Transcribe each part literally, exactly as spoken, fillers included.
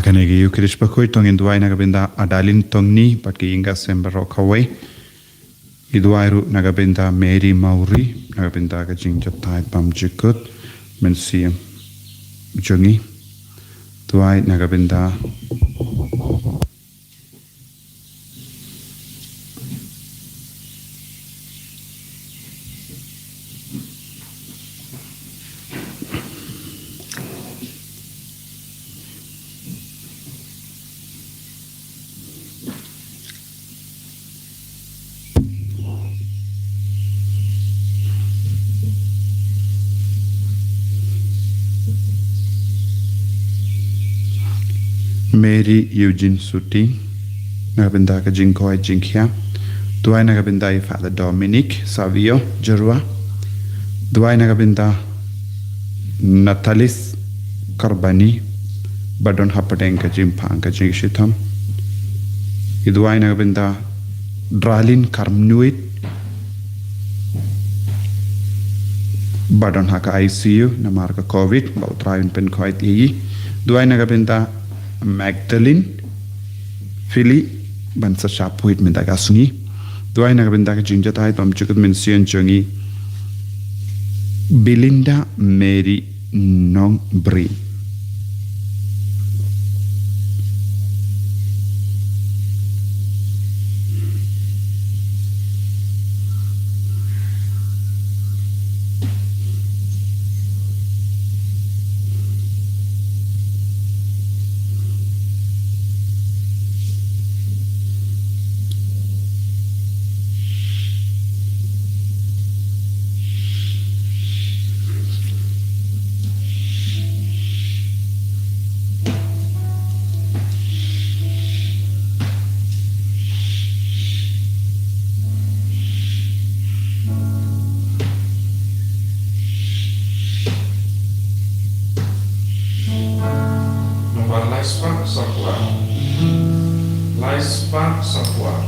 Kane ka Eucharist bakhuid to ngin duwai na ka bynta Adalin Tongni bad ka ïing ka sem baroh kawei. Ngi duwai ruh na ka bynta Mary Mawrie na ka bynta ka jingjahthait bymjukut mynsiem jong ngi. Duwai na ka bynta Mary Eugene Suting, na ka bynta ka jingkoit jingkhiah. Duwai na ka bynta i Father Dominic Savio Jurwa. Duwai na ka bynta Natalis Karbani, ba don hapdeng ka jingpang ka jingshitom. Ngi duwai na ka bynta Dralin Karmnuit, ba don ha ka I C U namar ka covid, ba U Trai un pynkhoit ïa i. Duwai na ka bynta Magdalene Philly, ban sa shah phuid mynta ka sngi. Duwai na ka bynta ka jingjahthait bymjukut mynsiem jong i Belinda Mary Nongbri. Nombar lai spah saw phew ar. Lai spah saw phew ar.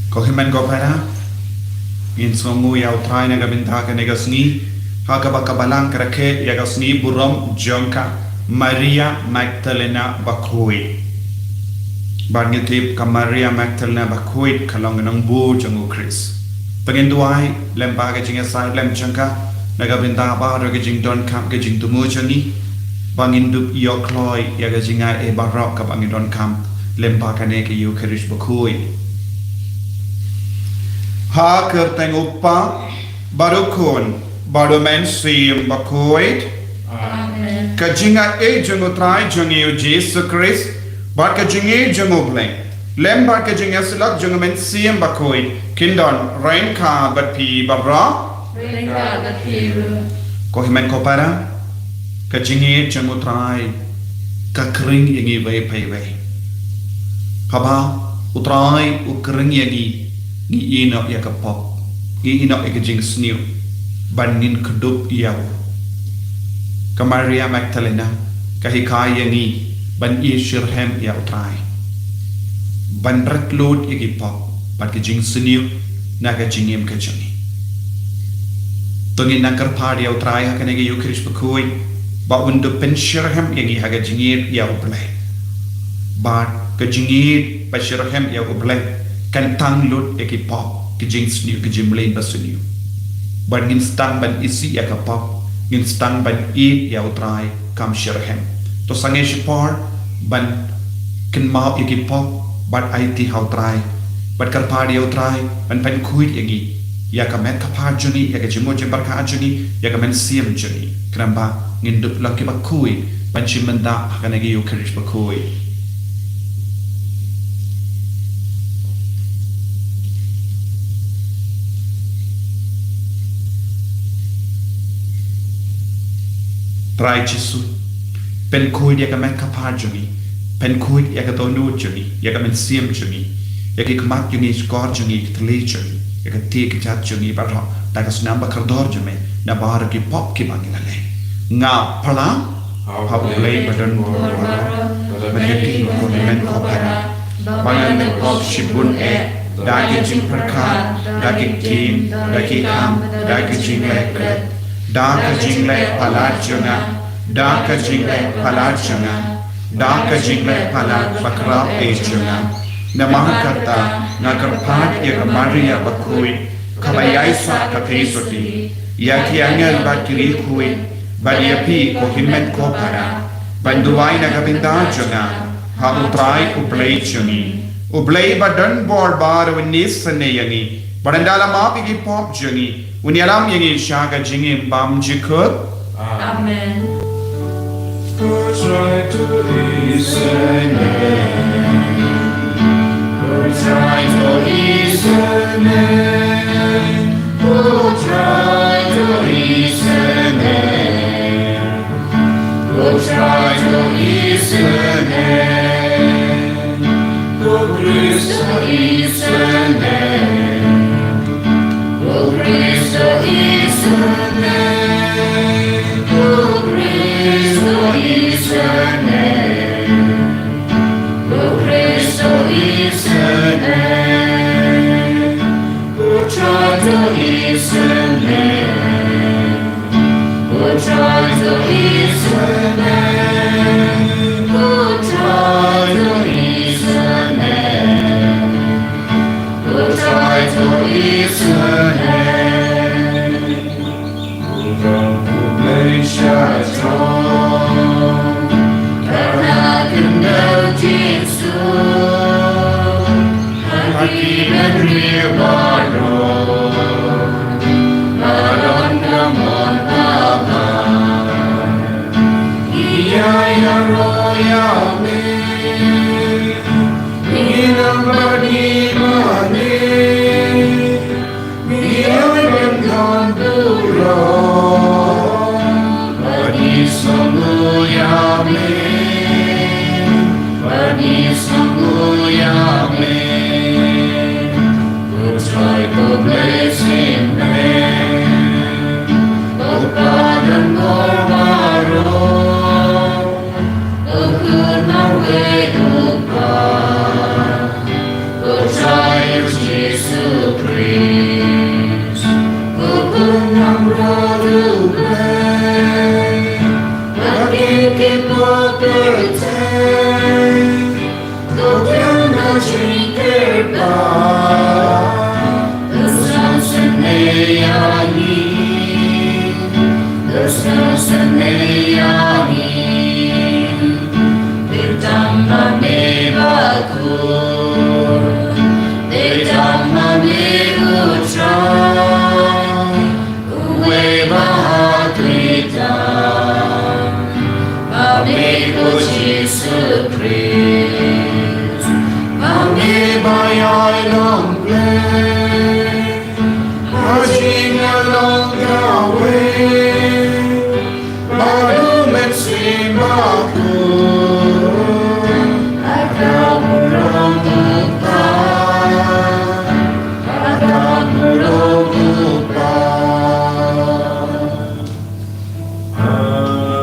Ko hynmen ko para, ngin sngewnguh ïa U Trai na ka bynta kane ka sngi, ha kaba ka Balang ka rakhe ïa ka sngi burom jong ka Maria Magdalena bakhuid. Bad ngi tip ka Maria Magdalena bakhuid ka long ka nongbuh jong U Khrist. Te ngin duwai lem bad ka jingïasaid lem jong ka, na ka bynta baroh ka jingdonkam ka jingthmu jong ngi. ba ngin dup ïoh kloi ïa ka jingaiei baroh kaba ngi donkam lem bad kane ka Ïukharist bakhuid. Ha ka kyrteng u Kpa, bad u Khun, bad u Mynsiem Bakhuid. Amen. Ka jingaiei jong u Trai jong ngi u Jisu Khrist, bad ka jingïeit jong u Blei, lem bad ka jingïasyllok jong u Mynsiem Bakhuid, kin don ryngkat bad phi baroh. Ryngkat bad phi ruh. Ko hynmen ko para, ka jingïeit jong u Trai ka khring ïa ngi iwei pa iwei. Haba u Trai u khring ïa ngi, ngi ïehnoh ïa ka pop, ngi ïehnoh ïa ka jingsniew, ban ngin kdup ïa u. Ka Maria Magdalena ka hikai ïa ngi ban ïeit shitrhem ïa u Trai, ban ret lut ïa ki pop bad ka jingsniew na ka jingim ka jong ngi. To ngin nang kyrpad ïa u Trai ha kane ka Ïukharist bakhuid ba un da pynshitrhem ïa ngi ha ka jingïeit ïa u Blei. Bad ka jingïeit ba shitrhem ïa u Blei kan tang lut ïa ki pop, ka jingsniew, ka jingmlien basniew. Bad ngin sdang ban isih ïa ka pop, ngin sdang ban ïeit ïa u Trai kam shitrhem. To sangeh shipor ban kynmaw ïa ki pop bad aiti ha u Trai, bad kyrpad ïa u Trai ban pynkhuid ïa ngi, ïa ka met ka phad jong ngi, ïa ka jingmut jingpyrkhat jong ngi, ïa ka mynsiem jong ngi, khnang ba ngin dup long kiba khuid ban shim bynta ha kane ka Ïukharist bakhuid. Trai Jisu, pynkhuid ïa ka met ka phad jong ngi, pynkhuid ïa ka dohnud jong ngi, ïa ka mynsiem jong ngi, ïa ki khmat jong ngi, shkor jong ngi, ki thylli jong ngi, ïa ka tieng ka jait jong ngi baroh, da ka snam ba kordor jong me, na baroh ki pop kiba ngi la leh. Nga pyrshang ha u Blei ba don bor baroh, bad ha phi ko hynmen ko para, ba nga la leh pop shibun eh, da ki jingpyrkhat, da ki ktien, da ki kam, da ki jingleh khlem, da ka jingleh palat jong nga, da ka jingleh palat jong nga, da ka jingleh palat bakhraw eh jong nga. Namar kata nga kyrpad ïa ka Maria bakhuid, kaba ïaisah ka theisotti, ïa ki angel bad ki riewkhuid, bad ïa phi ko hynmen ko para, ban duwai na ka bynta jong nga ha u Trai u Blei jong ngi. U Blei ba don bor baroh un isynei ïa ngi, bad un da la map ïa ki pop jong ngi, un ïalam ïa ngi sha ka jingim bymjukut. Amen. Amen. Ko Trai to isynei. Ko Trai to isynei. Ko Trai to isynei. Ko Trai to isynei. Ko Khrist to isynei. Ko Khrist to isynei. Ko Khrist to isynei. Ko Khrist to isynei. Ko Trai to isynei. Ko Trai to isynei. Ko Trai to isynei. Ko Trai to isynei. Ko Trai to isynei. Ko Trai to isynei. Ha ki briew baroh ba don ka mon kaba ïa ïaroh ïa me, ngi nang bad ngi mane, ngi ïa bad ngi burom bad ngi sa Ba ïa long Blei, ba jingïalong kawei, ba u Mynsiem Bakhuid, ha ka burom u Kpa, ha ka burom u Kpa. Amen.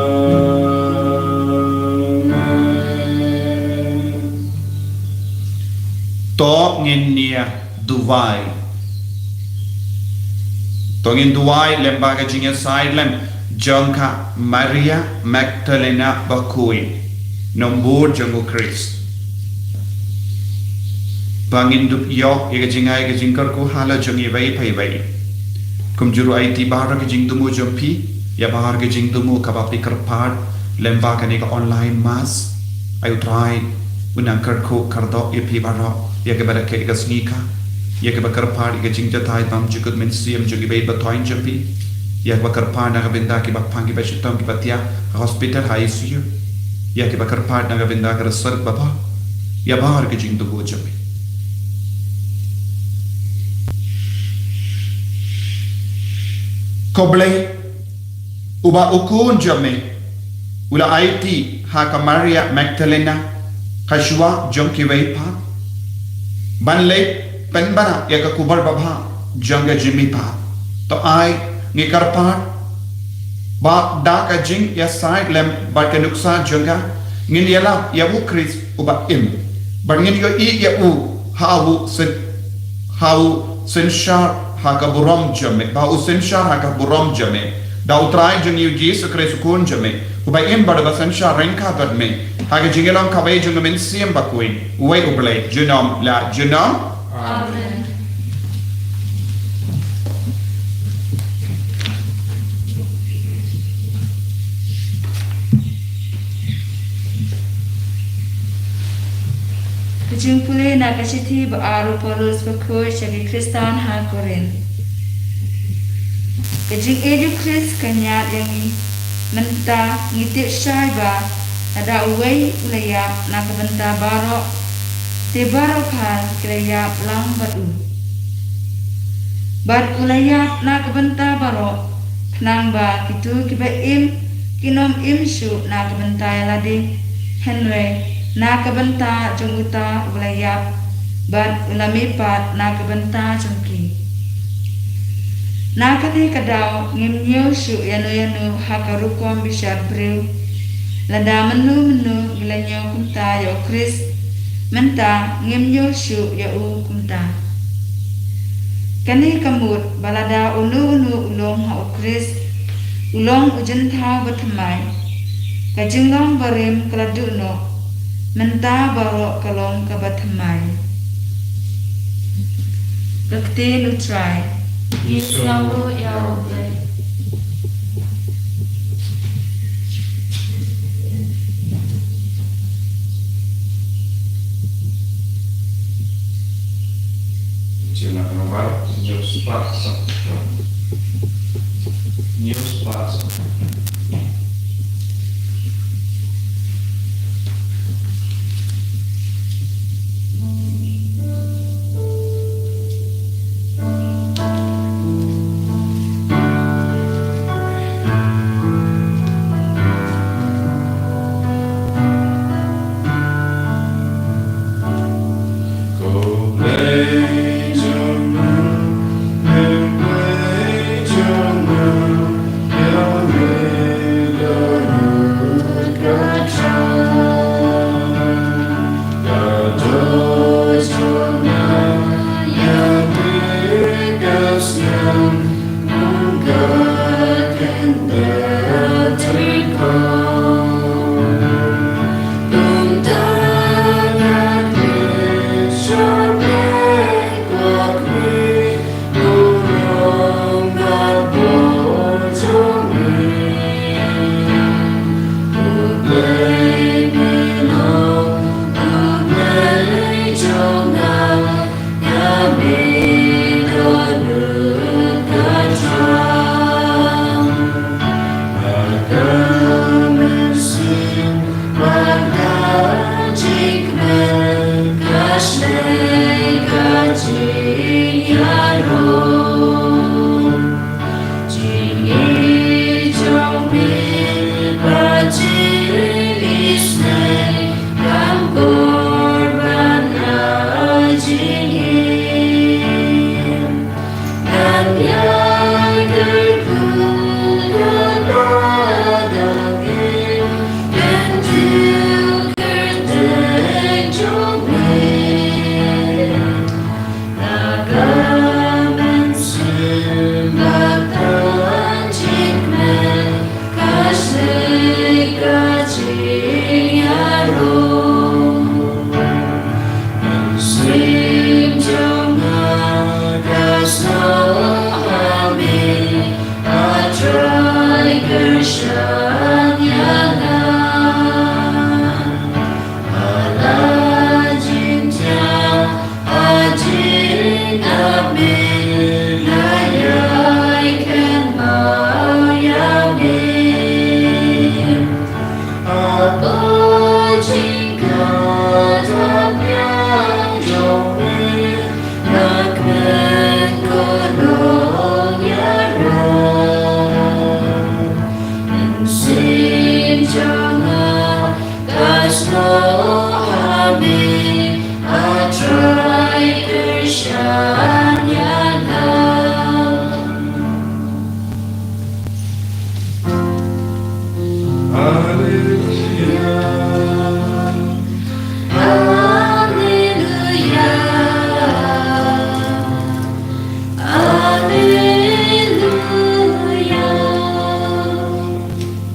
To ngin ïa duwai. To ngin duwai lem bad ka jingïasaid lem jong ka Maria Magdalena bakhuid, nongbud jong u Khrist. Ba ngin dup ïoh ïa ka jingai ka jingkyrkhu halor jong iwei pa iwei. Kumjuh ruh aiti baroh ka jingthmu jong phi, ïa baroh ka jingthmu kaba phi kyrpad lem bad kane ka online mass. Ai u Trai un nang kyrkhu kyrdoh ïa phi baroh, ïa kaba rakhe ka sngi ka, ïa kaba kyrpad ïa ka jingjatai bymjukut mynsiem jong iwei ba thoiñ jong phi, ïa kaba kyrpad na ka bynta kiba pang kiba shitom kiba thiah ha hospital ha I C U, ïa kiba kyrpad na ka bynta ka rysor bapher, ïa baroh ka jingthmu jong phi. Ko Blei, uba u khun jong me u la aiti ha ka Maria Magdalena, ka shuwa jong kiwei pat, ban leit pynbna ïa ka khubor babha jong ka jingmihpat. To ai ngi kyrpad ba da ka jingïasaid lem bad ka nuksa jong ka, ngin ïalap ïa u Khrist uba im, bad ngin ïohi ïa u ha u syn ha u synshar ha ka burom jong me, ba u synshar ha ka burom jong me, da u Trai jong ngi u Jisu Khrist u Khun jong me, uba im bad uba synshar ryngkat bad me, ha ka jingïalong kawei jong u Mynsiem Bakhuid, uwei u Blei, junom la junom. Amen. Ka jingpule na ka shithi ba ar u Paulus bakhuid sha ki Khristan ha Korinth. Ka jingïeit u Khrist ka ñiad ïa ngi, mynta ngi tip shai ba lada uwei u la ïap na ka bynta baroh, te baroh pat ki la ïap lang bad u. Bad u la ïap na ka bynta baroh, khnang ba kito kiba im kin ym im shuh na ka bynta ïa lade, hynrei na ka bynta jong uta uba la ïap bad u la mihpat na ka bynta jong ki. Na kane ka daw ngim ñiew shuh ïano ïano ha ka rukom bishar briew. Lada mynno mynno ngi la ñiew kumta ïa u Khrist, mynta ngim ñiew shuh ïa u kumta. Kane ka mut ba lada uno uno u long ha u Khrist, u long u jingthaw bathymmai. Ka jinglong barim ka la duh noh, mynta baroh ka long kaba thymmai. Ka ktien u Trai. Ngi sngewbha ïa u Blei. Jingïalang ba, news pass. News pass.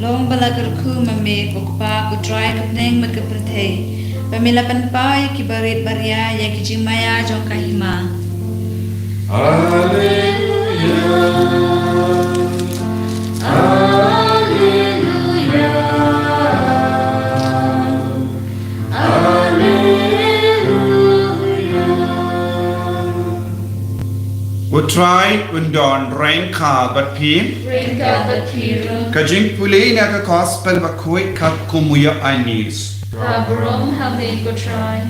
Long ba la kyrkhu ma me ko Kpa, ko Trai, ka bneng bad ka pyrthei, ba me la pynpaw ïa ki barit baria ïa ki jingmaïa jong ka hima. Alleluia. Alleluia. Alleluia. U Trai un don ryngkat bad phi. Ryngkat bad phi ruh. Ka jingpule na ka Gospel bakhuid katkum u Ïoannis. Khublei ha me ko Trai.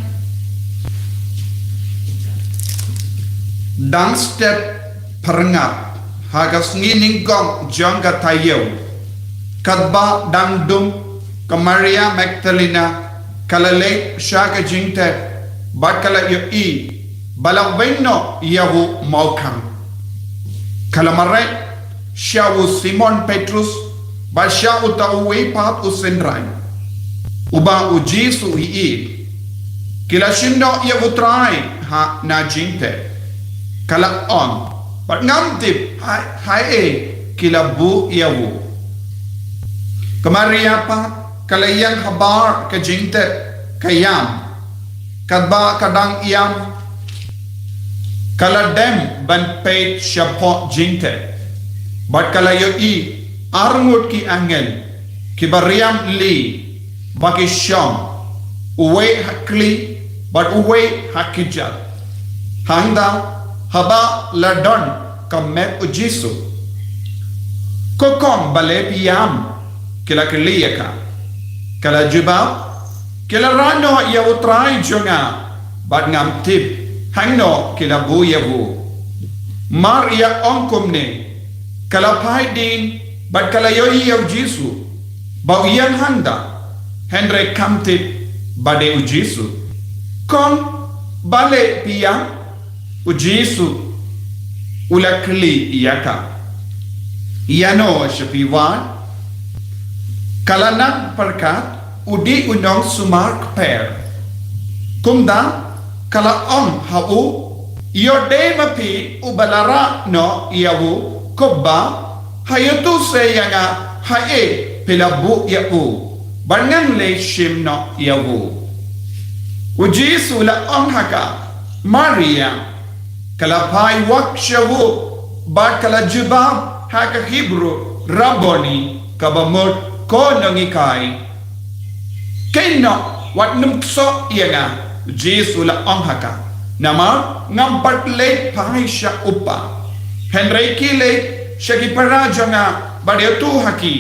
Dang step pyrngap ha ka sngi nyngkong jong ka taïew, katba dang dum, ka Maria Magdalena ka la leit sha ka jingtep bad ka la ïohi ba la weng noh ïa u mawkhang. Ka la mareh sha u Simon Petrus bad sha uta uwei pat u synran, uba u Jisu u ïeit. Ki la shim noh ïa u Trai ha na jingtep. Ka la ong, bad ngam tip ha, haei ki la buh ïa u. Ka Maria pat ka la ïeng habar ka jingtep ka ïam. Katba ka dang ïam, ka la dem ban peit shapoh jingtep, bad ka la ïohi arngut ki angel kiba riam lih ba ki shong, uwei ha khlieh bad uwei ha kjat, hangta haba la don ka met u Jisu. Ko kong, balei phi ïam? Ki la kylli ïa ka. Ka la jubab, ki la rah noh ïa u Trai jong nga, bad ngam tip hangno ki la buh ïa u. Mar ïa ong kumne, ka la phai dien bad ka la ïohi ïa u Jisu ba u ïeng hangta, hynrei kam tip ba dei u Jisu. Kong, balei phi ïam? U Jisu u la kylli ïa ka. Ïano sha phi wat? Ka la nang pyrkhat u dei u nongsumar kper. Kumta ka la ong ha u, ïoh dei ma phi uba la rah noh ïa u, kumba ha ïathuh seh ïa nga haei phi la buh ïa u, bad ngan leit shim noh ïa u. U Jisu u la ong ha ka, Maria. Ka la phai wak sha u bad ka la jubab ha ka Hebru, Rabboni, kaba mut ko nonghikai. Khie noh, wat nym ksoh ïa nga, u Jisu u la ong ha ka, namar ngam pat leit phai sha u Kpa. Hynrei khie leit sha ki para jong nga bad ïathuh ha ki,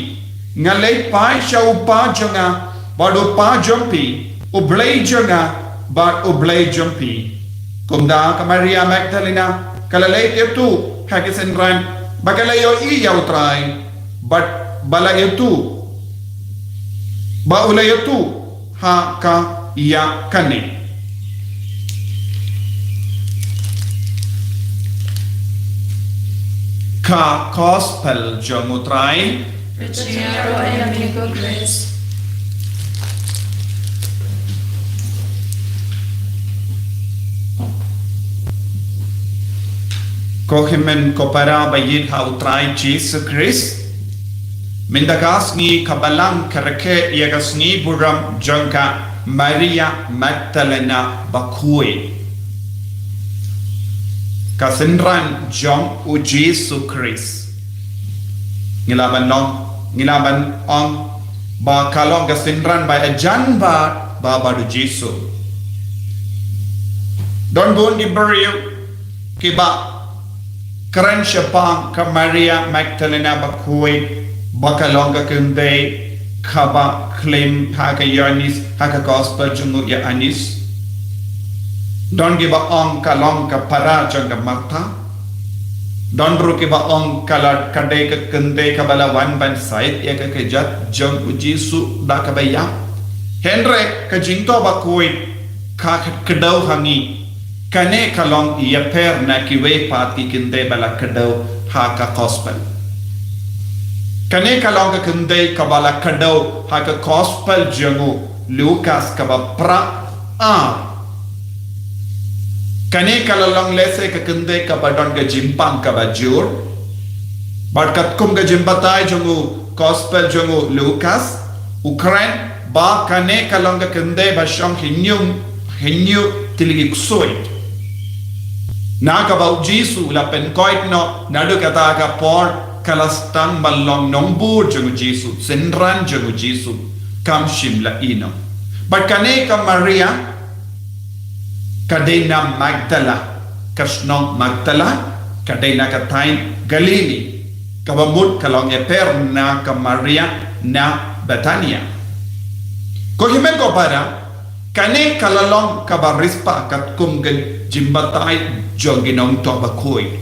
nga leit phai sha u Kpa jong nga bad u Kpa jong phi, u Blei jong nga bad u Blei jong phi. Kumta ka Maria Magdalena ka la leit ïathuh ha ki synran ba ka la ïohi ïa u Trai, bad ba la ïathuh, ba u la ïathuh ha ka ïa kane. Ka Gospel jong u Trai. Ka jingïaroh ïa me ko Khrist. Ko hynmen ko para ba ïeit ha u Trai Jisu Khrist. Mynta ka sngi ka Balang ka rakhe ïa ka sngi burom jong ka Maria Magdalena bakhuid. Ka synran jong u Jisu Khrist. Ngi lah ban long, ngi lah ban ong ba ka long ka synran ba ïajan bad, bad u Jisu. Don bun ki briew kiba kren shaphang ka Maria Magdalena ba khuid, ba ka long ka kynthei kaba klim ha ka Ïoannis, ha ka gospel jong u Ïoannis. Don kiba ong ka long ka para jong ka Martha. Don ruh kiba ong ka la, ka dei ka kynthei kaba la wan ban sait ïa ka kjat jong u Jisu da kaba ïap. Hynrei ka jingthoh ba khuid ka kdew ha ngi. Kane ka long ïapher na kiwei pat ki kynthei ba la kdew ha ka gospel. Kane ka long ka kynthei kaba la kdew ha ka gospel jong u Lukas kaba phra ar. Kane ka la long lehse ka kynthei kaba don ka jingpang kaba jur. Bad katkum ka jingbatai jong u gospel jong u Lukas, u kren ba kane ka long ka kynthei ba shong hynñiew, hynñiew tylli ki ksuid. Na kaba u Jisu u la pynkoit noh, naduh kata ka por ka la sdang ban long nongbud jong u Jisu, synran jong u Jisu, kam shym la ïehnoh. Bad kane ka Maria, ka dei na Magdala, ka shnong Magdala, ka dei na ka thaiñ Galili, kaba mut ka long ïapher na ka Maria na Bethania. Ko hynmen ko para, kane ka la long kaba riewspah katkum ka jingbatai jong ki nongthoh ba khuid.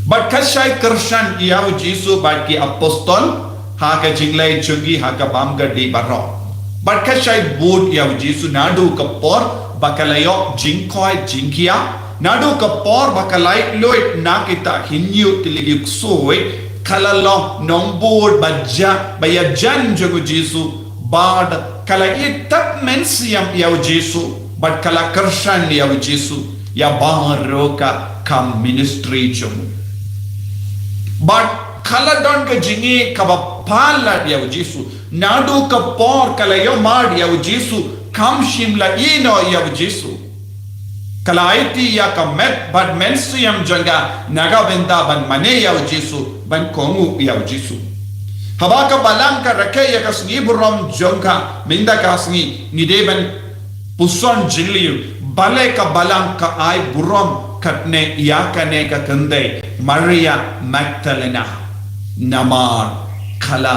Bad ka shai kyrshan ïa u Jisu bad ki apostol ha ka jingleit jong ki ha ka bam ka dih baroh. Bad ka shai bud ïa u Jisu naduh ka por ba ka la ïoh jingkoit jingkhiah, naduh ka por ba ka la ïaid luid na kita hynñiew tylli ki ksuid, ka la long nongbud ba ïa, ba ïajan jong u Jisu, bad ka la ïeit tap mynsiem ïa u Jisu, bad ka la kyrshan ïa u Jisu ïa baroh ka kam ministry jong u. Bad ka la don ka jingïeit kaba palat ïa u Jisu. Naduh ka por ka la ïohmad ïa u Jisu, kam shym la ïehnoh ïa u Jisu. Ka la aiti ïa ka met bad mynsiem jong ka na ka bynta ban mane ïa u Jisu, ban kohnguh ïa u Jisu. Haba ka balang ka rakhe ïa ka sngi burom jong ka, mynta ka sngi ngi dei ban puson jylliew, balei ka balang ka ai burom katne ïa kane ka kynthei Maria Magdalena. Namar ka la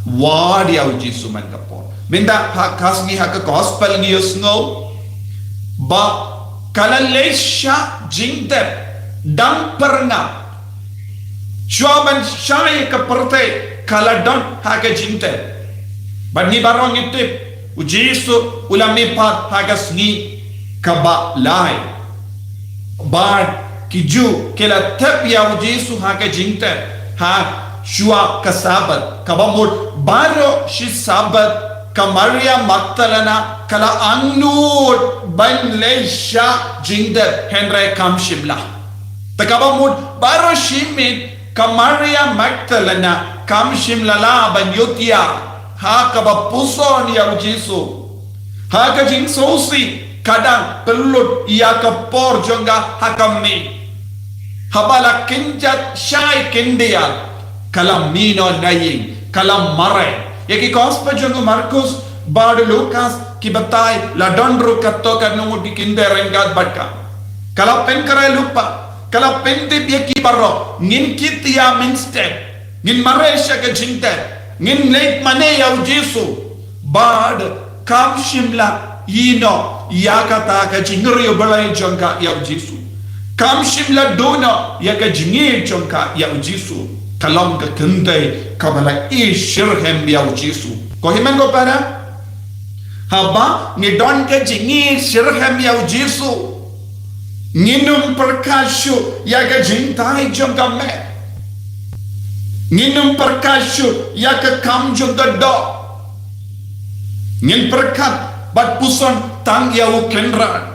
wad ïa u Jisu man ka por. Mynta ha ka sngi ha ka gospel ngi ïohsngew ba ka la leit shah jingtep dang pyrngap. Shuwa ban shah ïa ka pyrthei ka la don ha ka jingtep. Bad ngi baroh ngi tip u Jisu u la mihpat ha ka sngi kaba lai. Bad ki Jiw ki la tep ïa u Jisu ha ka jingtep ha shuwa ka Sabbath, kaba mut baroh shi Sabbath ka Maria Magdalena ka la angnud ban leit shah jingtep, hynrei kam shym la. Te kaba mut baroh shi miet ka Maria Magdalena kam shym la lah ban ïoh tiar ha kaba puson ïa u Jisu. Ha ka jingsngewsih ka dang pynlut ïa ka por jong ka ha ka miet. Haba la kynjat shai kyndiar ka la mih noh na ïing, ka la mareh. Ïa ki gospel jong u Markus bad u Lukas ki batai la don ruh katto katne ngut ki kynthei ryngkat bad ka. Ka la pynkhreh lypa, ka la pyntip ïa ki baroh, ngin kit ïa mynstep, ngin mareh sha ka jingtep, ngin leit mane ïa u Jisu. Bad kam shym la ïehnoh ïa kata ka jingriewblei jong ka ïa u Jisu. Kam shym la duh noh ïa ka jingïeit jong ka ïa u Jisu. Ka long ka kynthei kaba la ïeit shitrhem ïa u Jisu. Ko hynmen ko para, haba ngi don ka jingïeit shitrhem ïa u Jisu, ngin ym pyrkhat shuh ïa ka jingthait jong ka met. Ngin ym pyrkhat shuh ïa ka kam jong ka doh. Ngin pyrkhat bad puson tang ïa u Kynrad.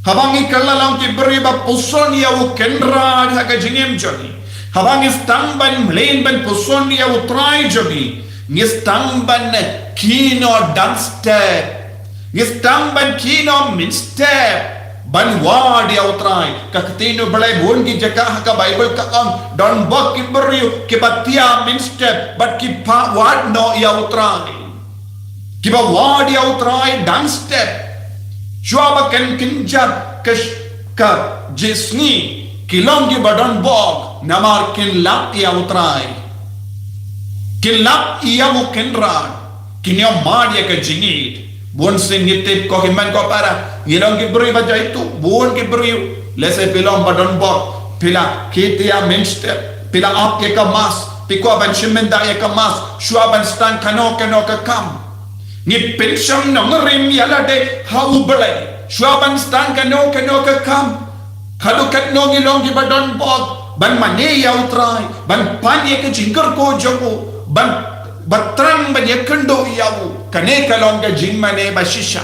Haba ngi kylla long ki briew ba puson ïa u Kynrad ha ka jingim jong ngi, haba ngi sdang ban mlien ban puson ïa u Trai jong ngi, ngi sdang ban kiew noh dang step, ngi sdang ban kiew noh mynstep. Ban wad ïa U Trai. Ka ktien U Blei bun ki jaka ha ka Baibl ka ong, don bok ki briew kiba thiah mynstep bad ki phah wad noh ïa U Trai. Kiba wad ïa U Trai dang step. Shuwa ba kin kynjat ka sh-, ka jingsngi, ki long kiba don bok namar kin lap ïa U Trai. Kin lap ïa U Kynrad. Kin ïoh mad ïa ka jingïeit. Bun sien ngi tip ko hynmen ko para, ngi long ki briew ba jaituh, bun ki briew. Lehse phi long ba don bok, phi la thiah mynstep, phi la ap ïa ka mass, phi kwah ban shim bynta ïa ka mass shuwa ban sdang kano kano ka kam. Ngi pynshong nongrim ïa lade ha U Blei shuwa ban sdang kano kano ka kam. Haduh katno ngi long kiba don bok ban mane ïa U Trai, ban pan ïa ka jingkyrkhu jong u, ban, ban thrang ban ïakynduh ïa u. Kane ka long ka jingmane ba shisha.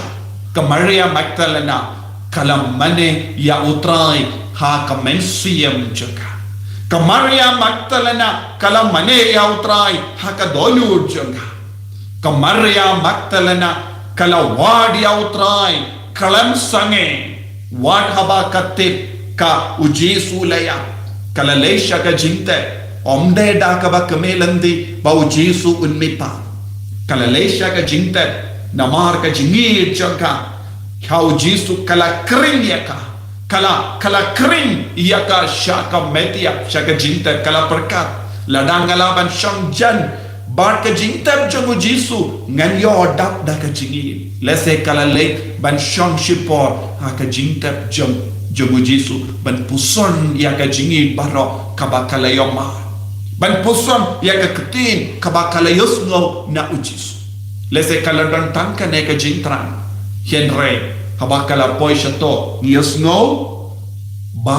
Ka Maria Magdalena ka la mane ïa U Trai ha ka mynsiem jong ka. Ka Maria Magdalena ka la mane ïa U Trai ha ka dohnud jong ka. Ka Maria Magdalena ka la wad ïa U Trai khlem sangeh. Wat haba ka tip ka U Jisu la ïap, ka la leit sha ka jingtep. Ym dei da kaba kmen lynti ba U Jisu un mihpat. Ka la leit sha ka jingtep namar ka jingïeit jong ka ha U Jisu, ka la khring ïa ka. Ka la, ka la khring ïa ka sha ka met ïap, sha ka jingtep, ka la pyrkhat, lada nga lah ban shong jan bad ka jingtep jong U Jisu, ngan ïoh dap da ka jingïeit. Lehse ka la leit ban shong shipor ha ka jingtep jong, jong U Jisu, ban puson ïa ka jingïeit baroh kaba ka la ïoh mad. Ban puson ïa ka ktien kaba ka la ïohsngew na U Jisu. Lehse ka la don tang kane ka jingthrang. Hynrei haba ka la poi shato, ngi ïohsngew ba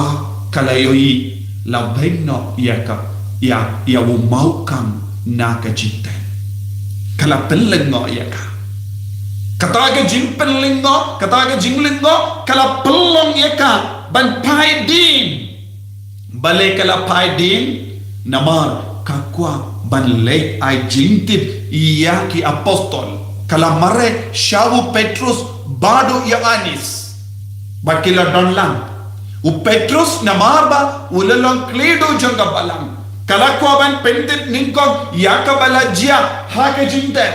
ka la ïohi la beiñ noh ïa ka, ïa, ïa u mawkam na ka jingtep. Ka la pynlyngngoh ïa ka. Kata ka jingpynlyngngoh, kata ka jinglyngngoh ka la pynlong ïa ka ban phai dien. Balei ka la phai dien? Namar ka kwah ban leit ai jingtip ïa ki apostol. Ka la mareh sha u Petrus bad u Ïoannis. Bad ki la don lang. U Petrus namar ba u la long khlieh duh jong ka balang, ka la kwah ban pyntip nyngkong ïa kaba la jia ha ka jingtep.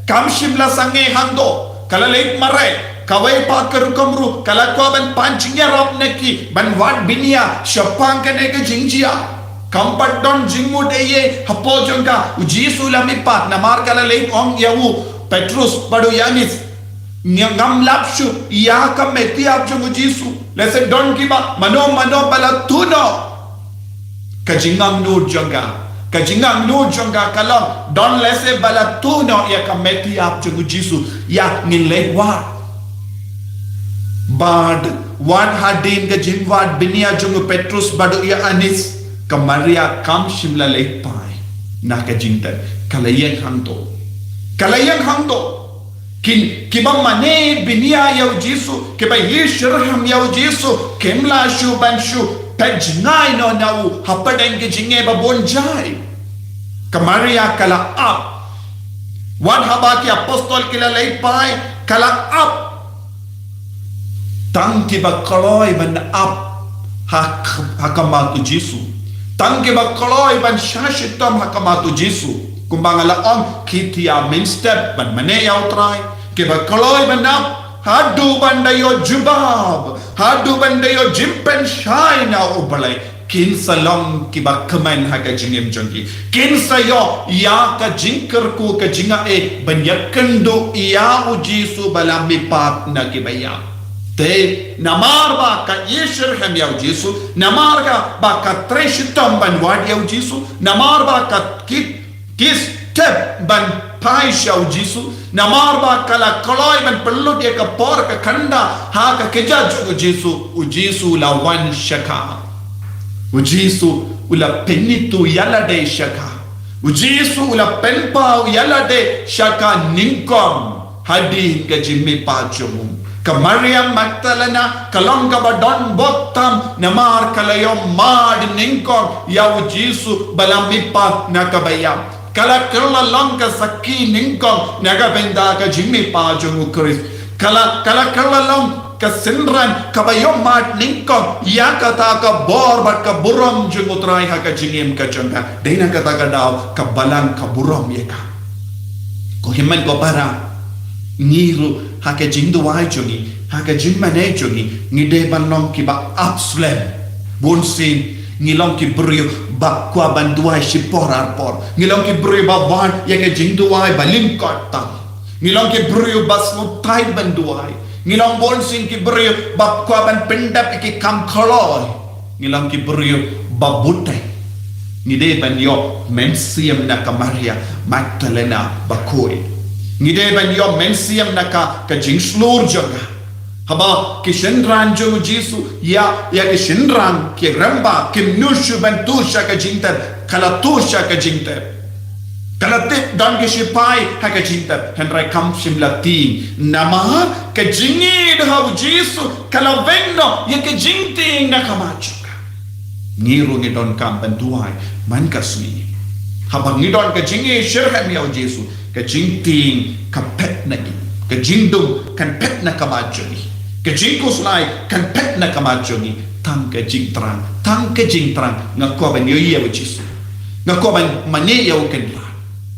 Kam shym la sangeh hangto. Ka la leit mareh. Kawei pat ka rukom ruh ka la kwah ban pan jingïarap na ki, ban wad bniah shaphang kane ka jingjia. Kam pat don jingmut ei ei hapoh jong ka. U Jisu la mihpat, namar ka la leit ong ïa u Petrus bad u Ïoannis, ngam lap shuh ïa ka met ïap jong U Jisu. Lehse don kiba, mano mano ba la tuh noh. Ka jingangnud jong ka, ka jingangnud jong ka ka long, don lehse ba la tuh noh ïa ka met ïap jong U Jisu. Ïa, ngin leit wad. Bad wat hadien ka jingwad bniah jong u Petrus bad u Ïoannis, ka Maria kam shym la leit phai na ka jingtep. Ka la ïeng hangto. Ka la ïeng hangto. Ki, kiba mane bniah ïa U Jisu, kiba ïeit shitrhem ïa U Jisu, kim lah shuh ban shu peit jngai noh na u hapdeng ki jingeh ba bun jait. Ka Maria ka la ap. Wat haba ki apostol ki la leit phai, ka la ap. Tang kiba kloi ban ap ha, ha khmat U Jisu. Tang kiba kloi ban shah shitom ha khmat U Jisu. Kumba nga la ong, ki thiah mynstep ban mane ïa U Trai. Kiba kloi ban ap haduh ban da ïoh jubab, haduh ban da ïoh jingpynshai na U Blei. Kin sa long kiba kmen ha ka jingim jong ki. Kin sa ïoh ïa ka jingkyrkhu, ka jingai ban ïakynduh ïa U Jisu ba la mihpat na kiba ïap. Te namar ba ka ïeit shitrhem ïa U Jisu, namar ka ba ka trei shitom ban wad ïa U Jisu, namar ba ka ki, ki step ban phai sha U Jisu, namar ba ka la kloi ban pynlut ïa ka por ka khynda ha ka kjat jong U Jisu, U Jisu la wan sha ka. U Jisu u la pynithuh ïa lade sha ka. U Jisu u la pynpaw ïa lade sha ka nyngkong hadien ka jingmihpat jong u. Ka Maria Magdalena ka long kaba don bok tam namar ka la ïoh mad nyngkong ïa U Jisu ba la mihpat na kaba ïap. Ka la kylla long ka sakhi nyngkong na ka bynta ka jingmihpat jong U Khrist. Ka la, ka la kylla long ka synran kaba ïohmad nyngkong ïa kata ka bor bad ka burom jong U Trai ha ka jingim ka jong ka. Dei na kata ka daw ka balang ka burom ïa ka. Ko hynmen ko para, ngi ruh ha ka jingduwai jong ngi, ha ka jingmane jong ngi, ngi dei ban long kiba ap slem. Bun sien ngi long ki briew ba kwah ban duwai shipor arpor. Ngi long ki briew ba wan ïa ka jingduwai ba lyngkot tam. Ngi long ki briew ba sngewtynnat ban duwai. Ngi long bun sien ki briew ba kwah ban pyndep ïa ki kam kloi. Ngi long ki briew ba buteng. Ngi dei ban ïoh mynsiem na ka Maria Magdalena bakhuid. Ngi dei ban ïoh mynsiem na ka, ka jingshlur jong ka. Haba ki synran jong U Jisu, ïa, ïa ki synran, ki rymba, kim nud shuh ban tuh sha ka jingtep, ka la tuh sha ka jingtep. Ka la tip don ki shipai ha ka jingtep, hynrei kam shym la tieng. Namar ka jingïeit ha U Jisu ka la weng noh ïa ka jingtieng na ka majuk. Ngi ruh ngi donkam ban duwai man ka sngi. Haba ngi don ka jingïeit shitrhem ïa U Jisu, ka jingtieng ka phet na ngi, ka jingdum kan phet na ka majuk ngi, ka jingkhuslai kan phet na ka majuk ngi. Tang ka jingthrang, tang ka jingthrang. Nga kwah ban ïohi ïa U Jisu. Nga kwah ban mane ïa U Kynrad.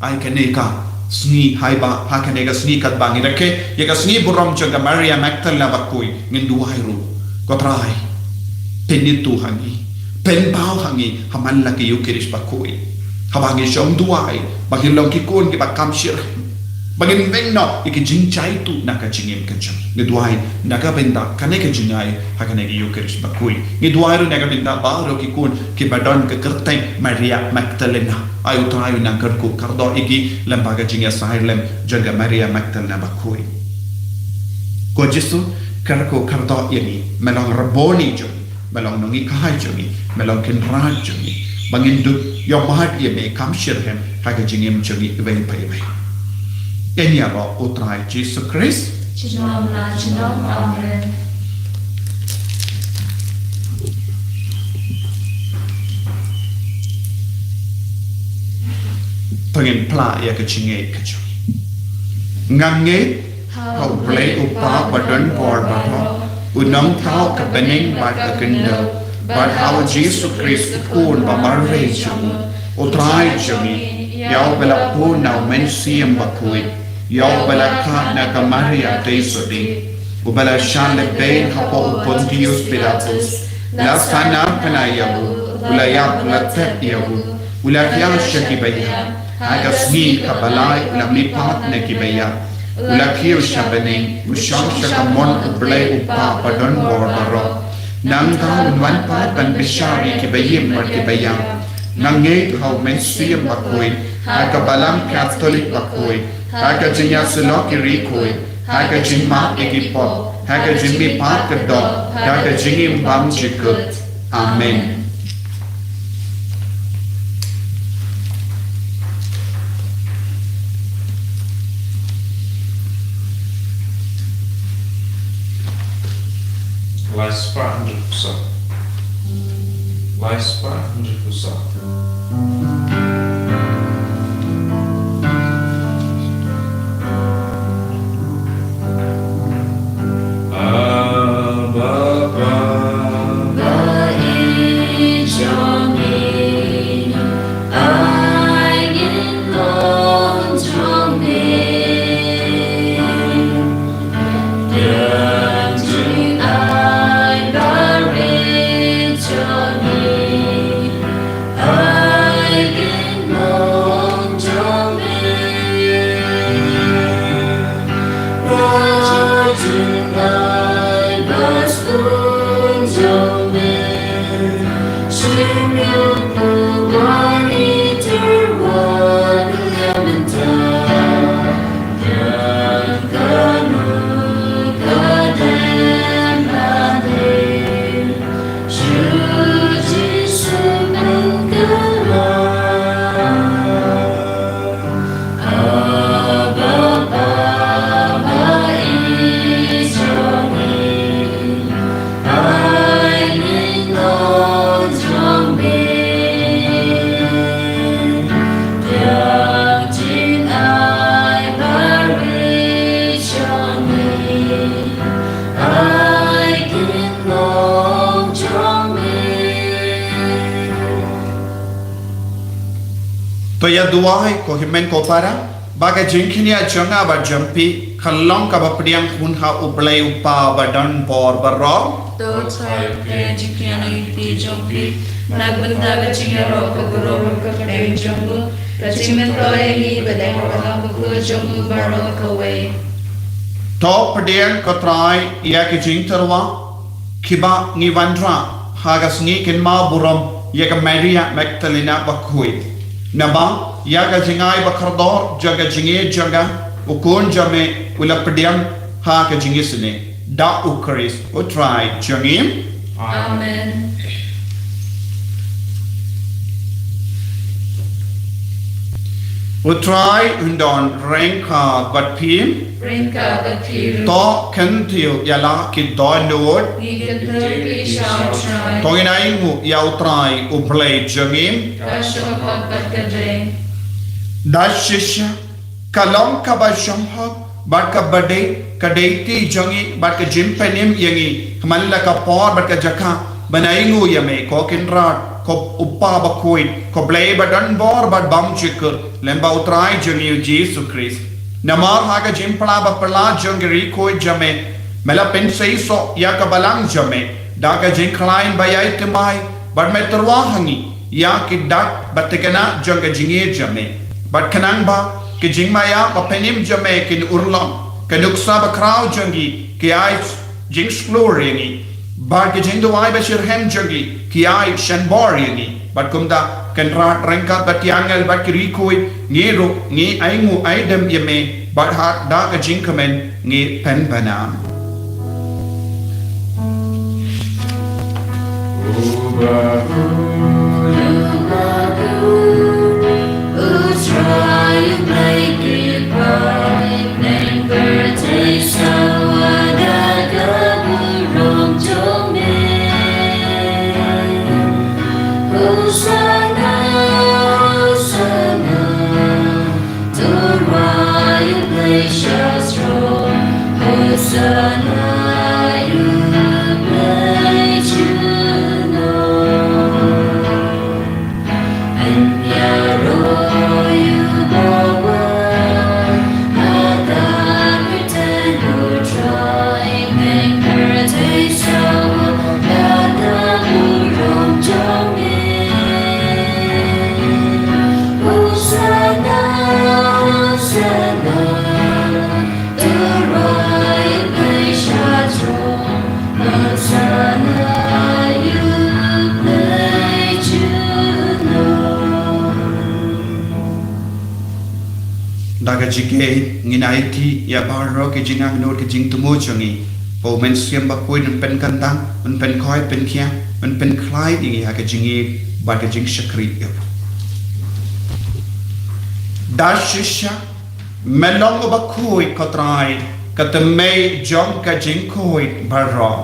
Ai kane ka sngi, haba ha kane ka sngi katba ngi rakhe ïa ka sngi burom jong ka Maria Magdalena bakhuid, ngin duwai ruh. Ko Trai, pynithuh ha ngi, pynpaw ha ngi ha man la ka Ïukharist bakhuid. Haba ngi shong duwai, ba ngin long ki khun kiba kam shitrhem, ba ngin weng noh ïa ka jingjaituh na ka jingim ka jong ngi. Ngi duwai na ka bynta kane ka jingai ha kane ka Ïukharist bakhuid. Ngi duwai ruh na ka bynta baroh ki khun kiba don ka kyrteng Maria Magdalena. Ai U Trai, un nang kyrkhu kyrdoh ïa ki lyngba ka jingïasaid lem jong ka Maria Magdalena bakhuid. Ko Jisu, kyrkhu kyrdoh ïa ngi, me long Rabboni jong ngi, me long Nonghikai jong ngi, me long Kynrad jong ngi, ba ngin dup ïohmad ïa me kam shitrhem ha ka jingim jong ngi iwei pa iwei. Ïaroh U Trai Jisu Khrist. Junom la junom. Amen. To ngin phla ïa ka jingngeit ka jong ngi. Nga ngeit ha U Blei U Kpa badonbor baroh, U Nongthaw ka bneng bad ka khyndew, bad ha U Jisu Khrist U Khun ba marwei jong U Trai jong ngi, ïa uba la bun na U Mynsiem Bakhuid, ïa uba la khad na ka Maria Theisotti, uba la shah lehbeiñ hapoh u Pontius Pilatus, la sahnarphna ïa u, u la ïap, la thep ïa u, u la thiah sha kiba ïap, ha ka sngi kaba lai u la mihpat na kiba ïap, u la kiew sha bneng, u shong sha ka mon U Blei U Kpa badonbor baroh. Nangta un wan pat ban bishar ïa kiba im bad kiba ïap. Nga ngeit ha U Mynsiem Bakhuid, ha ka Balang Katholik bakhuid, ha ka jingïasyllok ïa ki riewkhuid, ha ka jingmap ïa ki pop, ha ka jingmihpat ka doh, ha ka jingim bymjukut. Amen. Lai spah hynriewphew saw. Lai spah hynriewphew saw. Abba, Abba, Father, Ba ïa duwai ko hynmen ko para, ba ka jingkñia jong nga bad jong phi kan long kaba pdiang hun ha U Blei U Kpa ba don bor baroh. To Trai pdiang jingkñia na lynti jong phi, na ka bynta ka jingïaroh ka burom ka pdeng jong u, ka jingmyntoi ïa ngi bad ïa ka bakhuid jong u baroh kawei. To pdiang ko Trai ïa ki jingtyrwa kiba ngi wanrah ha ka sngi kynmaw burom ïa ka Maria Magdalena bakhuid. Naba ïa ka jingai bakordor jong ka jingïeit jong ka, u Khun jong me u la pdiang ha ka jingisynei. Da U Khrist U Trai jong ngi. Amen. U Trai un don ryngkat bad phi. Ryngkat bad phi ruh. To kyntiew ïa la ki dohnud. Ngi kyntiew ïa ki sha U Trai. To ngin ainguh ïa U Trai U Blei jong ngi. Ka shong hok bad ka dei. Da shisha ka long kaba shong hok bad kaba dei ka dei ti jong ngi bad ka jingpynim ïa ngi ha man la ka por bad ka jaka ban ainguh ïa me ko Kynrad, ko U Kpa bakhuid, ko Blei ba don bor bad bymjukut, lem bad U Trai jong ngi U Jisu Khrist. Namar ha ka jingpla ba pla jong ka ri khuid jong me, me la pynseisoh ïa ka balang jong me da ka jingkhlaiñ ba ïai thymmai bad me tyrwa ha ngi ïa ki dak ba thikna jong ka jingïeit jong me. Bad khnang ba ki jingmaïa bapynim jong me kin urlong, ka nuksa bakhraw jong ki ki ai jingshlur ïa ngi. Bad ki jingduwai ba shitrhem jong ki ki ai shanbor ïa ngi. Bad kumta Kynrad ryngkat bad ki angel bad ki ri khuid, ngi ruh ngi ainguh aidem ïa me bad ha da ka jingkmen ngi pynbna. Hosanna, Hosanna. To rai u Blei sha srong, Hosanna ïa u Blei jong ngi. Yn ïaroh ïa u bawa, ha ka kyrteng u Trai, bad kyrteng sha u, ha ka burom jong ngi. Hosanna, Hosanna, to rai u Blei sha srong, Hosanna ïa u Blei jong ngi. Da ka jingkyrkhu ngin aiti ïa baroh ki jingangnud ki jingthmu jong ngi. Ba u Mynsiem Bakhuid un pynkyntang, un pynkhuid pynkhiah, un pynkhlaiñ ïa ngi ha ka jingïeit bad ka jingshakri ïa u. Da shisha me long uba khuid ko Trai, ka thymmei jong ka jingkhuid baroh.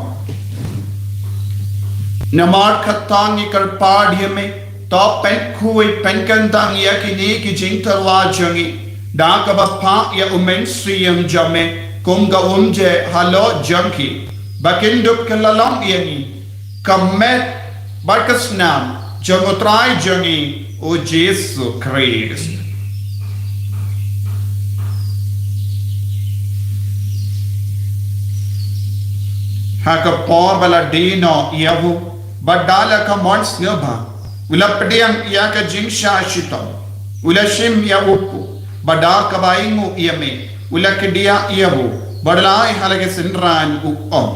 Namar kata ngi kyrpad ïa me, to pynkhuid pynkyntang ïa kine ki jingtyrwa jong ngi da kaba phah ïa u Mynsiem jong me kum ka umjai halor jong ki, ba kin dup kylla long ïa ngi ka met bad ka snam jong u Trai jong ngi u Jisu Khrist. Ha ka por ba la die noh ïa u, bad da la ka mon sngewbha, u la pdiang ïa ka jingshah shitom, u la shim ïa u kpu, bad da kaba ainguh ïa me, u la kdiah ïa u, bad u la ai ha la ki synran u ong: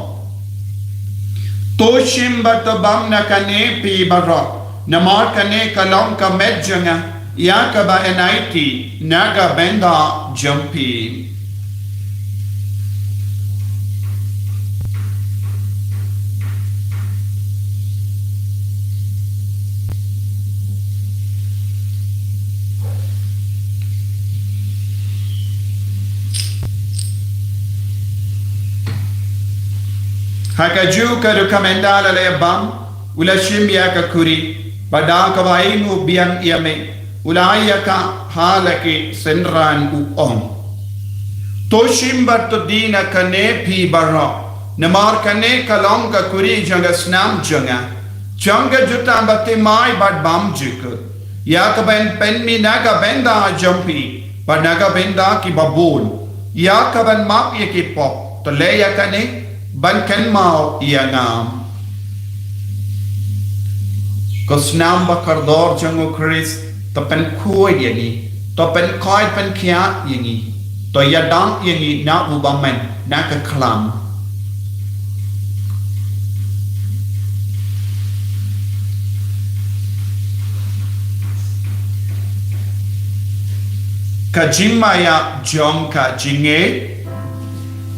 To shim bad to bam na kane phi baroh, namar kane ka long ka met jong nga, ïa kaba yn aiti na ka bynta jong phi. Ha kajuh ka duk ka mynta la leh bam, u la shim ïa ka khuri, bad da kaba ainguh biang ïa me, u la ai ïa ka ha la ki synran u ong: To shim bad to die na kane phi baroh, namar kane ka long ka khuri jong ka snam jong nga, jong ka jutang bathymmai bad bymjukut, Ïa ka ban pynmih na ka bynta jong phi bad na ka bynta kiba bun, ïa ka ban map ïa ki pop. To leh ïa kane ban kynmaw ïa nga. Ka snam ba kordor jong u Khrist to pynkhuid ïa ngi, to pynkhuid pynkhiah ïa ngi, to ïadap ïa ngi na u bymman, na ka khlam. Ka jingmaïa jong ka jingngeit.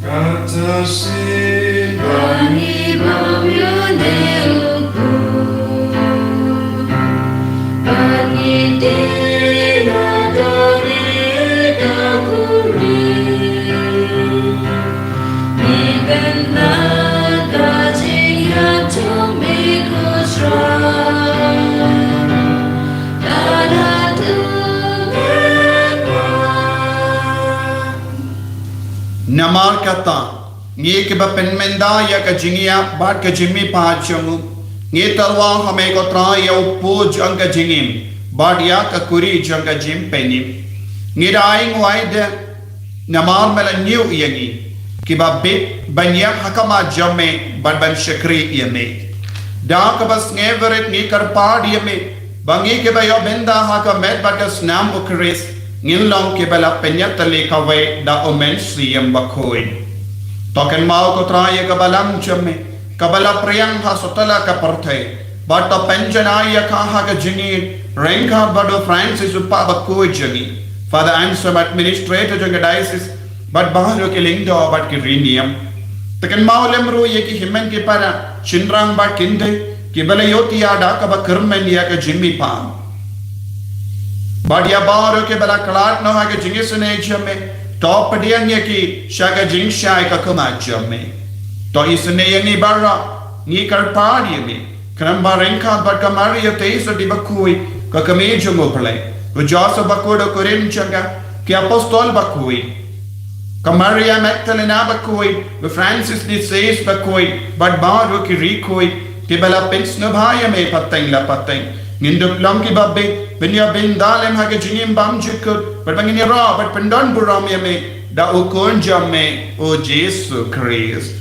Kata shisha ngi bam ïa u Blei, bad ngi tyrwa da ka khuri. Ngi kynmaw ka jingïaid jong me ko Trai, lada to wan. Namar kata, ngi kiba pynmynta ïa ka jingïap bad ka jingmihpat jong u, ngi tyrwa ha me ko Trai ïa u pud jong ka jingim bad ïa ka khuri jong ka jingpynim. Ngi da ai nguai de namar me la ñiew ïa ngi kiba bit ban ïeng ha khmat jong me bad ban shakri ïa me. Da kaba sngewrit ngi kyrpad ïa me ba ngi kiba ïoh bynta ha ka met bad ka snam u Khrist ngin long kiba la pynïatylli kawei da u Mynsiem Bakhuid. To kynmaw ko Trai ïa ka balang jong me kaba la pdiang ha sawtla ka pyrthei, bad to pynjanai ïa ka ha ka jingïeit ryngkat bad u Francis u Pop bakhuid jong ngi, Father Anselm administrator jong ka diocese, bad baroh ki lyngdoh bad ki riewniam. To kynmaw lem ruh ïa ki hynmen ki para, shynrang bad kynthei kiba la ïohthiah da kaba kyrmen ïa ka jingmihpat. Bad ïa baroh kiba la khlad noh ha ka jingisynei jong me, to pdiang ïa ki sha ka jingshai ka khmat jong me. To isynei ïa ngi baroh, ngi kyrpad ïa me, khnang ba ryngkat bad ka Maria Theisotti bakhuid, ka kmie jong u Blei, u Joseph bakhuid u kurim jong ka, ki apostol bakhuid, ka Maria Magdalena bakhuid, u Francis de Sales bakhuid, bad baroh ki riewkhuid kiba la pynsngewbha ïa me pateng la pateng, ngin dup long kiba bit ban ïoh bynta lem ha ka jingim bymjukut, bad ba ngin ïaroh bad pyndonburom ïa me da u Khun jong me u Jisu Khrist.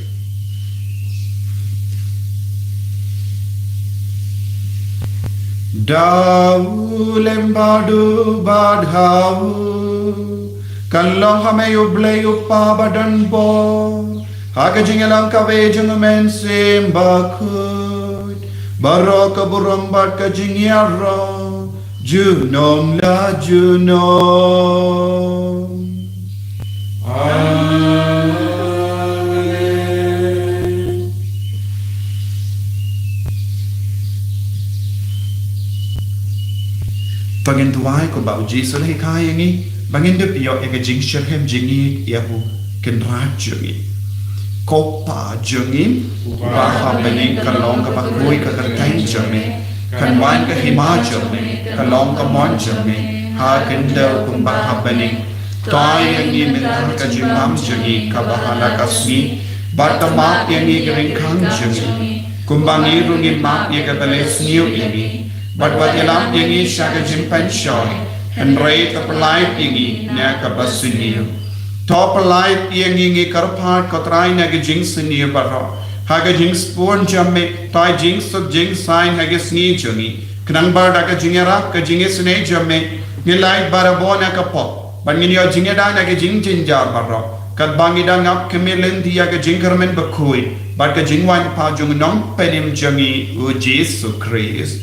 Da u lem bad u bad ha u, kan long ha me u Blei u Kpa badonbor, ha ka jingïalam kawei jong u Mynsiem Bakhuid, baroh ka burom bad ka jingïaroh junom la junom. Amen. To ngin duwai kumba u Jisu u la hikai ïa ngi, ba ngin dup ïoh ïa ka jingshitrhem jingïeit ïa u Kynrad jong ngi. Ko Pa jong ngi uba ha bneng, kan long kaba khuid ka kyrteng jong me, kan wan ka hima jong me, kan long ka mon jong me ha ka khyndew kumba ha bneng. To ai ïa ngi mynta ka jingbam jong ngi kaba ha la ka sngi, bad to map ïa ngi ki ryngkang jong ngi, kumba ngi ruh ngi map ïa kiba la ïasniew ïa ngi, bad wat ïalam ïa ngi sha ka jingpynshoi, hynrei to pyllait ïa ngi na kaba sniew. To pyllait ïa ngi, ngi kyrpad ko Trai, na ka jingsniew baroh, ha ka jingsbun jong me, to ai jingsuk jingsaiñ ha ka sngi jong ngi, khnang ba da ka jingïarap ka jingisynei jong me, ngin lait barabor na ka pop, bad ngin ïoh jingïada na ka jingjynjar baroh, katba ngi dang ap khmih lynti ïa ka jingkyrmen bakhuid bad ka jingwan pat jong u Nongpynim jong ngi u Jisu Khrist.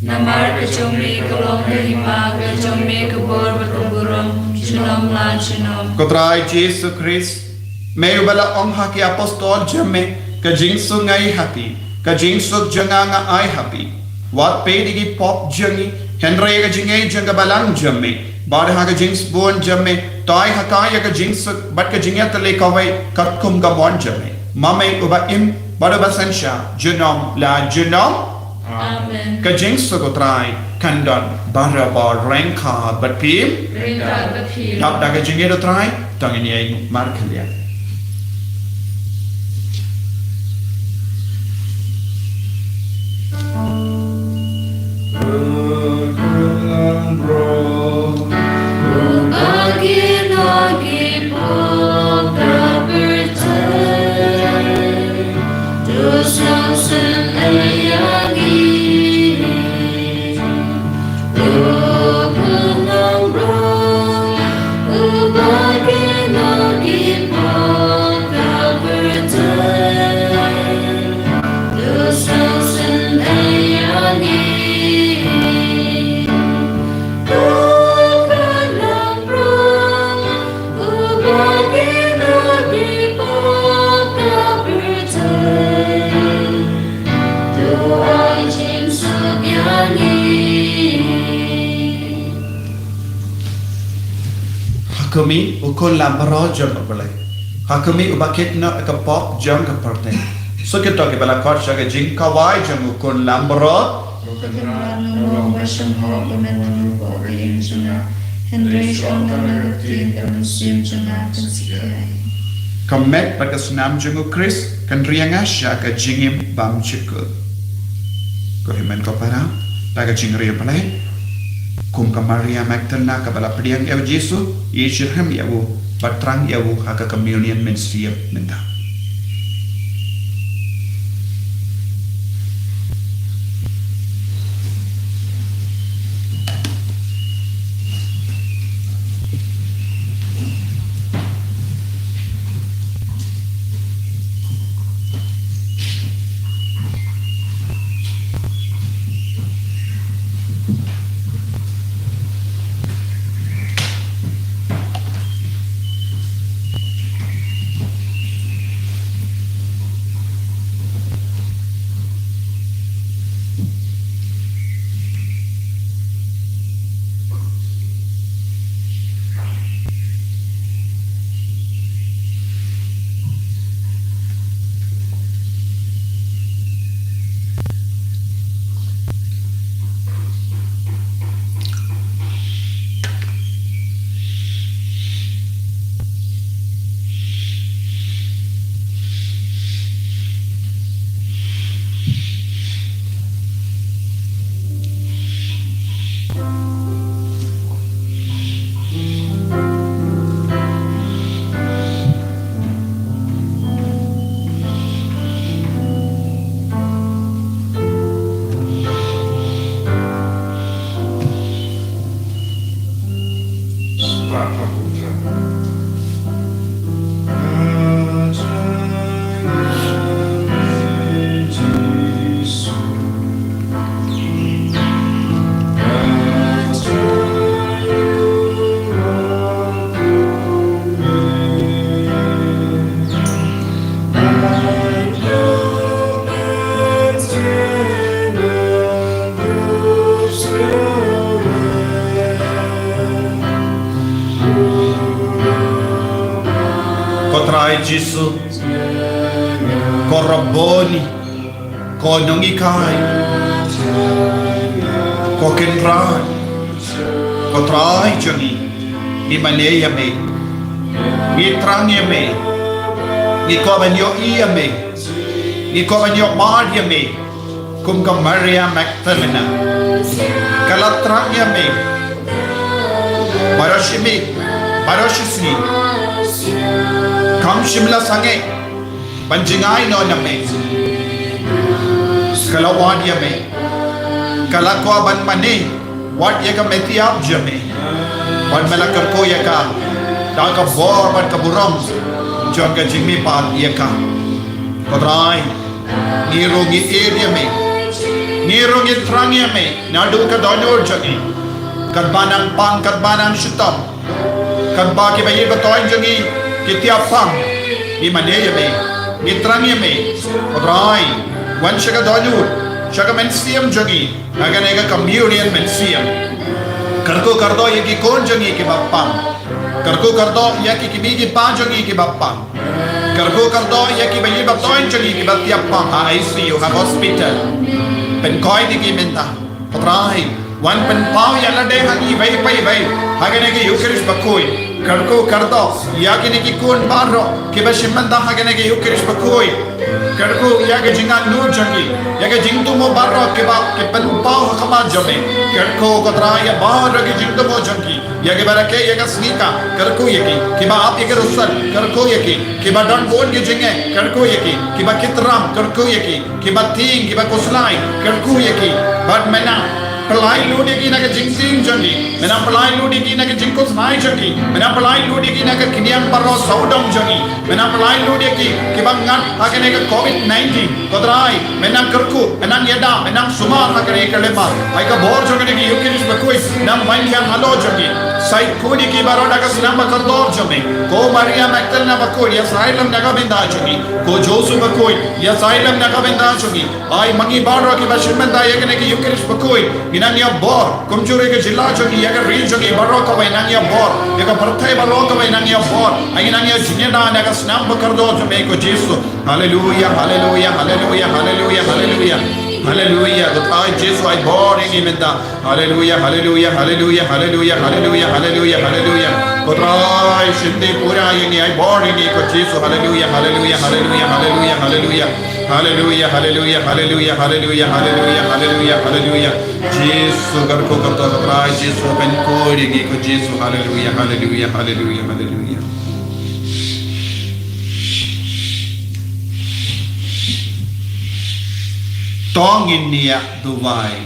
Namar ka jong me ka long ka hima, ka jong me ka bor bad ka burom, junom la junom. Ko Trai Jisu Khrist, me uba la ong ha ki apostol jong me, ka jingsuk nga ai ha phi, ka jingsuk jong nga nga ai ha phi. Wat peit ïa ki pop jong ngi, hynrei ïa ka jingngeit jong ka balang jong me, bad ha ka jingsbun jong me, to ai ha ka ïa ka jingsuk bad ka jingïatylli kawei katkum ka mon jong me. Ma me uba im bad uba synshar junom la junom. Amen. Ka jingsuk u Trai kan don barabor ryngkat bad phi. Ryngkat bad phi. Dap da ka jingïeit u Trai, to ngin ïeng markhlieh. Ha khmih, u khun langbrot jong U Blei. Ha khmih, uba kit noh ïa ka pop jong ka pyrthei. Suk ïa to kiba la khot sha ka jingkawei jong u khun langbrot. Ko Kynrad, nga ong ba shong hok ba men wan hapoh ka ïing jong nga. Hynrei shong tang da ka ktien, ka mynsiem jong nga kan sa ïai. Ka met bad ka snam jong U Khrist kan ri ïa nga sha ka jingim bymjukut. Ko hynmen ko para, da ka jingïarap U Blei, kum ka Maria Magdalena kaba la pdiang ïa U Jisu, ïeit shitrhem ïa u, bad thrang ïa u ha ka communion mynsiem mynta. Ko Trai Jisu, ko Rabboni, ko Nonghikai, ko Kynrad, ko Trai jong ngi, ngi mane ïa me, ngi thrang ïa me, ngi kwah ban ïohi ïa me, ngi kwah ban ïohmad ïa me. Kum ka Maria Magdalena, ka la thrang ïa me baroh shi miet, baroh shi sngi. Kam shym la sangeh ban jngai noh na me. Ka la wad ïa me, ka la kwah ban mane wat ïa ka met ïap jong me. Bad me la kyrkhu ïa ka da ka bor bad ka burom jong ka jingmihpat ïa ka. Ko Trai, ngi ruh ngi ïeit ïa me, ngi ruh ngi thrang ïa me naduh ka dohnud jong ngi. Katba nang pang, katba nang shitom, katba kiba ïeit ba thoiñ jong ngi ki tiap pang, ngi mane ïa me, ngi thrang ïa me. Ko Trai, wan sha ka dohnud, sha ka mynsiem jong ngi ha kane ka communion mynsiem. Kyrkhu kyrdoh ïa ki khun jong ngi kiba pang. Kyrkhu kyrdoh ïa ki kmie ki kpa jong ngi kiba pang. Kyrkhu kyrdoh ïa kiba ïeit ba thoiñ jong ngi kiba tiap pang ha I C U, ha hospital. Pynkoit ïa ki mynta. Ko Trai, wan pynpaw ïa lade ha ngi iwei pa iwei ha kane ka Eukharist bakhuid. Kyrkhu kyrdoh ïa kine ki khun baroh kiba shim bynta ha kane ka Eukharist bakhuid. Kyrkhu ïa ka jingangnud jong ngi, ïa ka jingthmu baroh kiba ki pynpaw ha khmat jong me. Kyrkhu, ko Trai, ïa baroh ki jingthmu jong ki. Ïa kiba rakhe ïa ka sngi ka, kyrkhu ïa ki. Kiba ap ïa ka rusan, kyrkhu ïa ki. Kiba don bun ki jingeh, kyrkhu ïa ki. Kiba ki tram, kyrkhu ïa ki. Kiba tieng, kiba khuslai, kyrkhu ïa ki. Bad mynta, Pynlait lut ïa ki na ka jingtieng jong ki. Men nang pynlait lut ïa ki na ka jingkhuslai jong ki. Men nang pynlait lut ïa ki na ka khñiang baroh sawdong jong ki. Men nang pynlait lut ïa ki kiba ngat ha kane ka covid nineteen. Ko Trai, men nang kyrkhu, men nang ïada, men nang sumar ha kane ka lymar. Ai ka bor jong kane ka Eucharist bakhuid nang wan ïa halor jong ki. Sa khuid ïa ki baroh da ka snam ba kordor jong me. Ko Maria Magdalena bakhuid, ïasaid lem na ka bynta jong ngi. Ko Joseph bakhuid, ïasaid lem na ka bynta jong ngi. Ai ma ngi baroh kiba shim bynta ïa kane ka Eucharist bakhuid, ngi nang ïa bor. Kumjuh ïa ka jylla jong ngi, ïa ka ri jong ngi baroh kawei nang ïa bor. Ïa ka pyrthei baroh kawei nang ïa bor. Ai ngi nang ïa jingïada na ka snam ba kordor jong me ko Jisu. Haleluya, haleluya, haleluya, haleluya, haleluya. Haleluya, ko Trai Jisu ai bor ïa ngi mynta. Haleluya, haleluya, haleluya, haleluya, haleluya, haleluya, haleluya. Ko Trai shim pura ïa ngi, ai bor ïa ngi ko Jisu. Haleluya, haleluya, haleluya, haleluya, haleluya. Haleluya, haleluya, haleluya, haleluya, haleluya, haleluya, haleluya. Jisu kyrkhu kyrtong ko Trai Jisu, pynkhuid ïa ngi ko Jisu. Haleluya, haleluya, haleluya, haleluya. To ngin ïa duwai.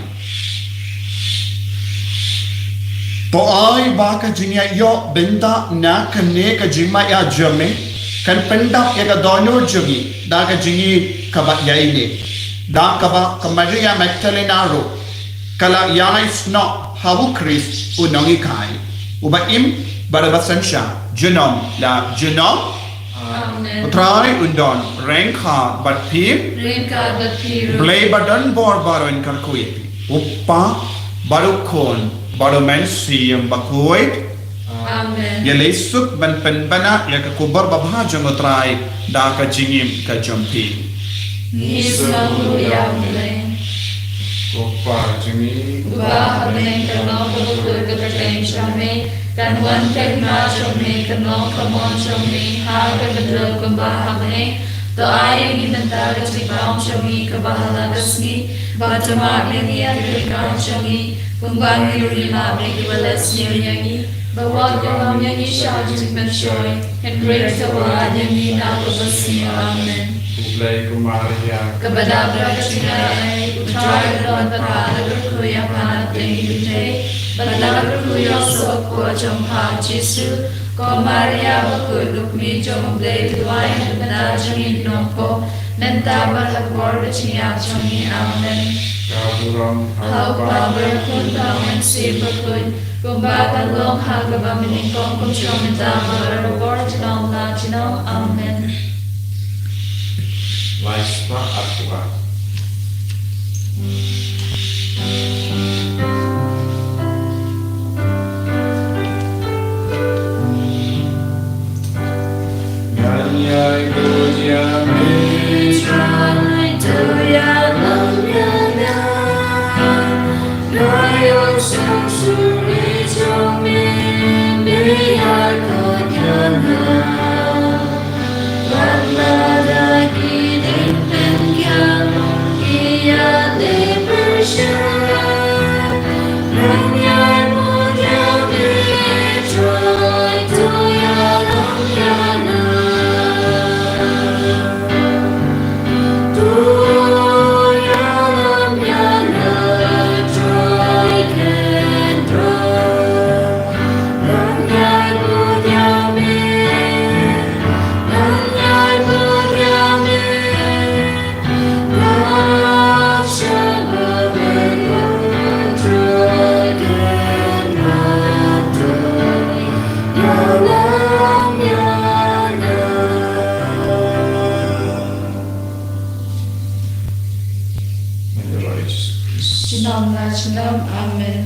To ai ba ka jingïaid ïoh bynta na kane ka jingma ïa jong me kan pyndap ïa ka dohnud jong ngi da ka jingïeit kaba ïaineh, da kaba ka Maria Magdalena ruh ka la ïaisnoh ha u Khrist u nonghikai uba im bad uba synshar junom la junom. Amen. U Trai un don ryngkat bad phi. Ryngkat bad phi ruh. Blei ba don bor baroh un kyrkhu ïa phi, u Kpa bad u Khun bad u Mynsiem Bakhuid. Amen. Ïaleh suk ban pynbna ïa ka khubor babha jong u Trai da ka jingim ka jong phi. Ngi sngewthuh ïa U Blei. Ko Kpa jong ngi uba ha bneng, kan long ka bakhuid ka kyrteng jong me. Kan wan ka hima jong me, kan long ka mon jong me ha ka khyndew kumba ha bneng. To ai ïa ngi mynta ka jingpang jong ngi kaba ha la ka sngi, bad to map ïa ngi ïa ki ryngkat jong ngi, kumba ngi ruh ngi map ïa kiba la sniew ïa ngi. Bad wat ïalam ïa ngi sha ka jingpynshoi, hynrei to wad ïa ngi na kaba sniew. Amen. U Blei kum Maria kaba dap da ka jingaiei, U Trai u don bad pha, to kyrkhu ïa pha na pdeng ki kynthei, bad la kyrkhu ïa u soh jong pha Jisu. Ko Maria bakhuid, ko kmie jong U Blei, to duwai na ka bynta jong ngi ki nongpop, mynta bad ha ka por ka jingïap jong ngi. Amen. Ka burom ha U Kpa bad ha U Khun bad ha U Mynsiem Bakhuid, kumba ka long ha kaba mynnyngkong, kumjuh mynta bad ha ka por junom la junom. Amen. Lai spah arphew ar. Junom la junom. Amen.